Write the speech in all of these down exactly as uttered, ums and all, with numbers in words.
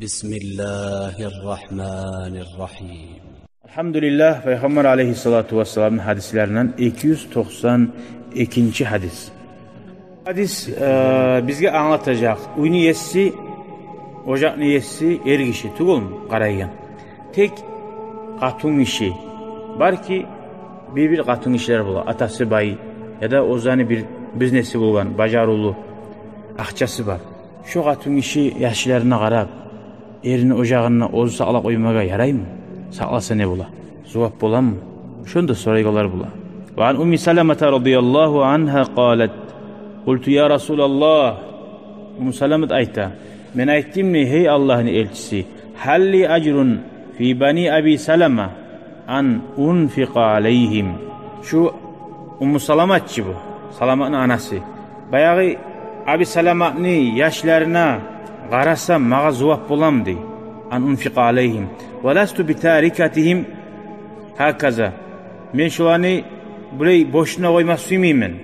بسم الله الرحمن الرحيم. Алгьамдулиллагь, Пайхаммар алейгьиссалату вассаламны гьадислеринден эки юз токъсан экинчи гьадис. Гьадис, э, бизге англатажакъ: уьйню еси, ожакъны еси эр гиши тюгюлмю къарайгъан? Тек къатун гиши. Балики, бир-бир къатун гишилер бола, атасы бай яда оьзлени бир бизнеси болгъан, бажарывлу, акъчасы бар. Шо къатун гиши яшларына къарап, эрини ожагъын да оьзю сакълап къоймагъа яраймы? Сакъласа не бола? Зувап боламы? Шону да сорайгъанлар бола. وعن أم سلمة رضي الله عنها قالت: قلت يا رسول الله. Умму Саламат айта: «Мен айтдым дей, гьей Аллагьны элчиси, هل لي أجر في بني أبي سلمة أن أنفق عليهم». Шу Умму Саламат чы бу, Саламатны анасы. Баягъы Аби Саламатны яшларына къарасам, магъа зувап боламы дей. أن أنفق عليهم ولست بتاركتهم هكذا. Мен шоланы булай бошуна къойма сюймеймен.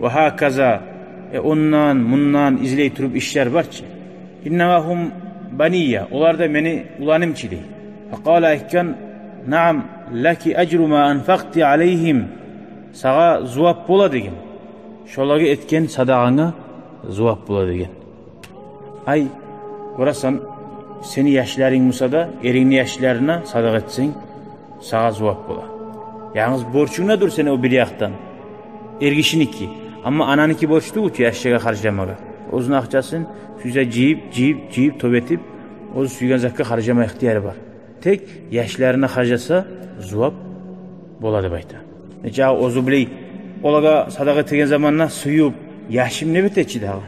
وهكذا, э, ондан, мундан излей туруп ишлер бар чы. إنما هم بني, олар да мени уланым чы дей. فقال, айтгъан: نعم لك أجر ما أنفقت عليهم. Сагъа зувап бола деген. Шолагъа этген садагъанга зувап бола деген. Ай, гёресен, сени яшларынг буса да, эрингни яшларына садагъа этсенг, сагъа зувап бола. Янгыз борчунг да дюр сени о бир якъдан, эр гишиники. Амма ананики борч тюгюл чю яшлагъа харжламагъа. Оьзюню акъчасын сюйсе жыйып, жыйып, жыйып, топ этип, оьзю сюйген затгъа харжлама ихтияры бар. Тек яшларына харжласа, зувап бола деп айта. Нечакъы оьзю булай олагъа садагъа этеген заманда сююп, яшым деп эте чи дагъы.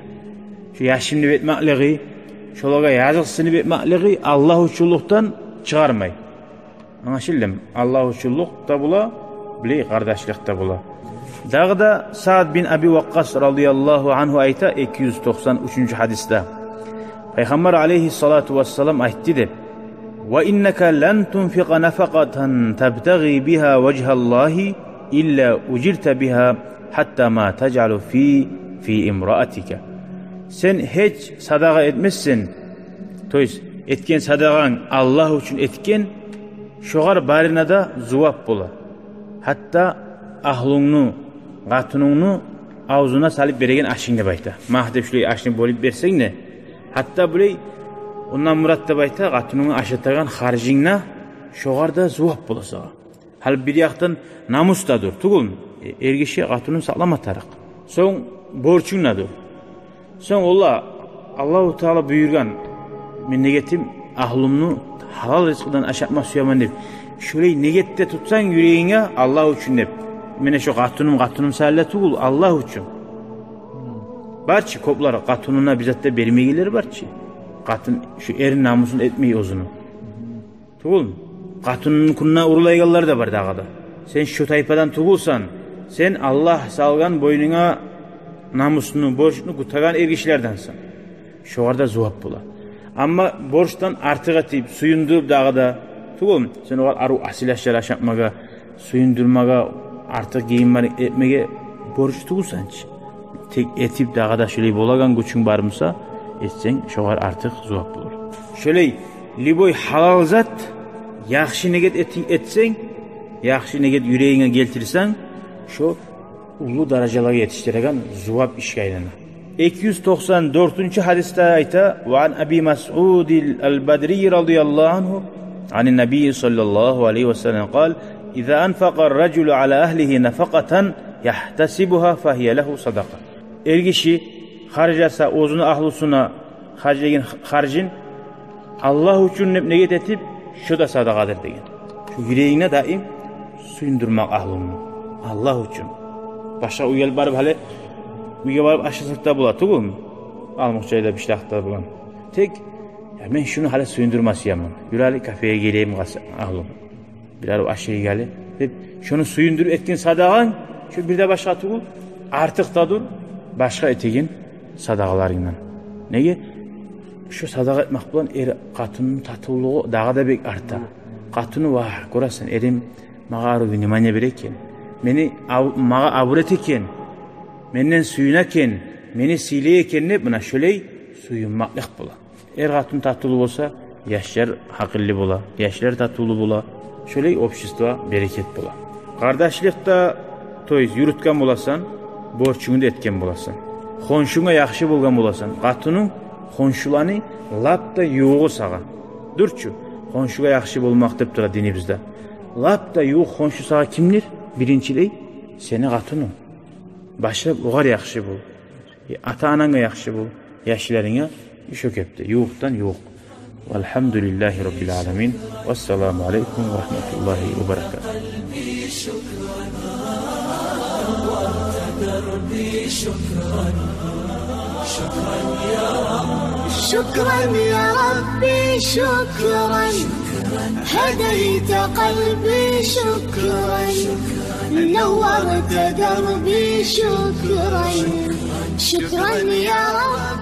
Шу яшым деп этмеклиги, шолагъа языкъсынып этмеклиги Аллагь учунлукъдан чыгъармай. Англашылдымы? Аллагь учунлукъ да бола, булай къардашлыкъ да бола. Дагъы да Саад бин Аби Вакъкъас радияллагьу ангьу айта, эки юз токъсан уьчюнчю гьадисде, Пайхаммар алейгьиссалату вассалам айтды деп: وإنك لن تنفق نفقة تبتغي بها وجه الله إلا أجرت بها حتى ما تجعل في في امرأتك. Сен гьеч садагъа этмессен, то есть этген садагъанг Аллагь учун этген, шогъар барына да зувап бола. Гьатта агьлюнгню, къатынынгны авзуна салып береген ашынг деп айта. Магь деп шулай ашны бёлюп берсенг де, гьатта булай, ондан мурат деп айта, къатынынгны ашатагъан харжынг да, шогъар да зувап бола сагъа. Гьали бир якъдан намус да дюр, тюгюлмю? Э, эр гиши къатынын сакълама тарыкъ. Сонг борчунг да дюр. Сонг олар, Аллагьу Таала буюргъан, мен негетим агьлюмню гьалал ризкъыдан ашатма сюемен деп. Шолай негет де тутсанг юрегинге, Аллагь учун деп. Мен шо къатыным, къатыным саялы тюгюл, Аллагь учун. Бар чы кёплер, къатынына бир зат да бермейгенлер бар чы. Къатын шо эрин намусун этмей оьзюню. Тюгюлмю? Къатынын кюнюне урлайгъанлар да бар дагъы да. Сен шо тайпадан тюгюлсен. Сен Аллагь салгъан бойнунга намусну, борчну кютеген эр гишилерденсен. Шогъар да зувап бола. Амма борчдан артыкъ этип, сююндюрюп дагъы да, тюгюлмю? Сен огъар арив асил ашлар ашатмагъа, сююндюрмеге, артыкъ гийимлер этмеге борч тюгюлсен чи. Тек этип дагъы да шолай болагъан гючюнг бар буса, этсенг, шогъар артыкъ зувап болур. Шолай, любой гьалал зат, яхшы негет эти-, этсенг, яхшы негет юрегинге гелтирсенг, шо уллу даражалагъа етишдиреген зувап ишге айлана. Эки юз токъсан дёртюнчю гьадисде айта: وعن أبي مسعود البدري رضي الله عنه عن النبي صلى الله عليه وسلم قال: إذا أنفق الرجل على أهله نفقة يحتسبها فهي له صدقة. Эр гиши харжласа оьзюню агьлюсюне харжлагъан харжын Аллагь учун деп негет этип, шо да садагъадыр деген. Шо юрегинге даим сююндюрмек агьлюнгню. Аллагь учун. Башгъа уьйге барып, гьали уьйге барып ашласакъ да бола, тюгюлмю? Алмукъчайда, бишлакъда булан. Тек, я, мен шуну гьали сююндюрме сюемен. Юр гьали, кафеге гелейим къалса, агьлюм. Бир арив аш йигели деп, шону сююндюрюп этген садагъанг, шо бир де башгъа тюгюл, артыкъ да дюр башгъа этеген садагъаларынгдан. Неге? Шо садагъа этмек булан эр-къатынны татывлугъу дагъы да бек арта. Къатыны: «Вагь, гёресен, эрим магъа арив внимание бере экен, мени аб-, магъа абур эте экен, менден сююне экен, мени сыйлай экен», — деп, муна шолай сююнмеклик бола. Эр-къатын татывлу болса, яшлар гьакъыллы бола, яшлар татывлу бола, шолай общество берекет бола. Къардашлыкъда, то есть, юрютген боласан, борчунгну да этген боласан. Хоншунга яхшы болгъан боласан. Къатынынг хоншуланы лап да ювугъу сагъа. Дюр чю, хоншугъа яхшы болмакъ деп тура динибизде. Лап да ювукъ хоншу сагъа кимдир? Биринчилей, сени къатынынг. Башлап огъар яхшы бол. Э, ата-ананга яхшы бол, яшларынга, шо кепде, ювукъдан ювукъ. Валгьамдулиллагьи раббил аламин. Вассаламу алейкум ва рагьматуллагьи ва баракатугь. شكرا يا ربي، شكرا، هديت قلبي، شكرا، نورت دربي، شكرا، شكرا يا رب.